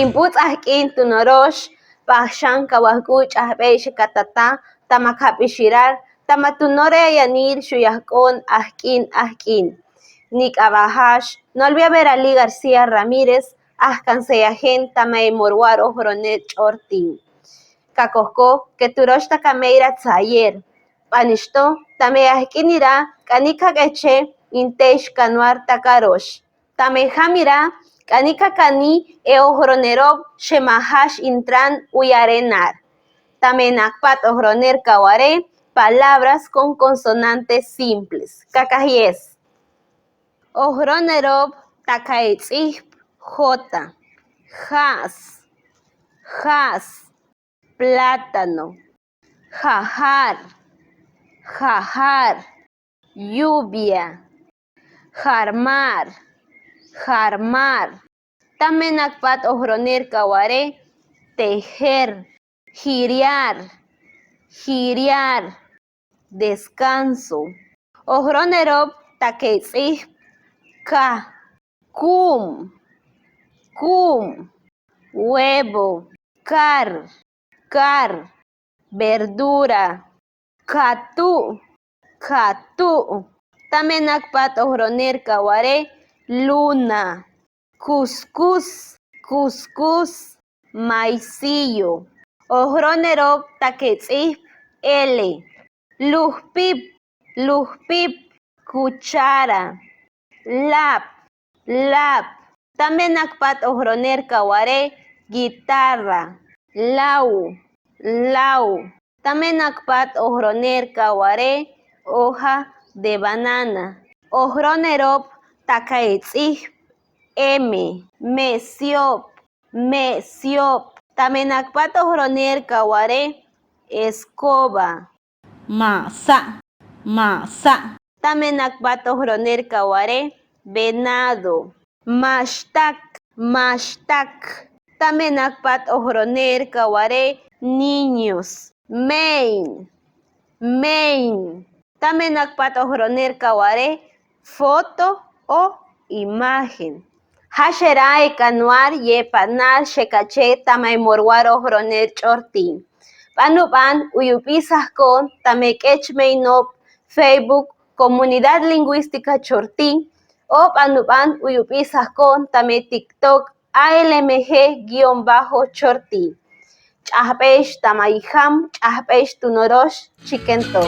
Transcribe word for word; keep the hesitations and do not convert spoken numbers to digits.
Inputs' ajk'in tunorox, pajxan kawajk'u ch'ajb'ey xakatata, tama kap'ixirar, tama tunore ayanil xuyajk'on ajk'in ajk'in. Nik'ab'ajax, Nolvia Veralí García Ramírez, ajkanseyajen tama Morwar Ojroner Ch'ortin. Kakojko ke turox ta kamey ra tsayer. B'anixto, tame ajk'inira, k'anik kak'eche, intey xkanwar ta karox. Tame jamira, k'anik kakani, e ojronerob, xemajax intran uyarenar. Tame nakpat ojroner kaware, palabras con consonantes simples. Kakajes. Ojronerob ta kaits'ijp, jota. Ja's, ja's. Plátano. Jajar, jajar. Lluvia. Jarmar, jarmar. Tame nakpat ojroner kaware, tejer, jiriar, jiriar. Descanso. Ojronerob ta kaits'ijp, ka. Kum, kum. Huevo. Kar, kar. Verdura. Katu', katu'. Tame nakpat ojroner kaware, luna. Kuskus, kuskus. Maicillo. Ojronerob ta kaits'ijp, ele. Lujpip, lujpip. Cuchara. Lap, lap. Tame nakpat ojroner kaware, guitarra. Lau, lau. Tame nakpat ojroner kaware, hoja de banana. Ojronerob ta kaits'ijp, eme. Mesiop, mesiop. Tame nakpat ojroner kaware, escoba. Masa', masa'. Tame nakpat ojroner kaware, venado. Maxtak, maxtak. Tame nakpat ojroner kaware, niños. Mein, mein. Tame nakpat ojroner kaware, foto o imagen. Jasherae kanwar yepana shekache tama Morwar Ojroner Ch'ortin. B'anub'an uyup'isaj kon tama K'echmey Nob' Facebook Comunidad Lingüística Chortin, o b'anub'an uyup'isaj kon tama TikTok A L M G guion bajo Chortin. Ch'ajb'ex tama ijam, ch'ajb'ex tunorox, chiken to.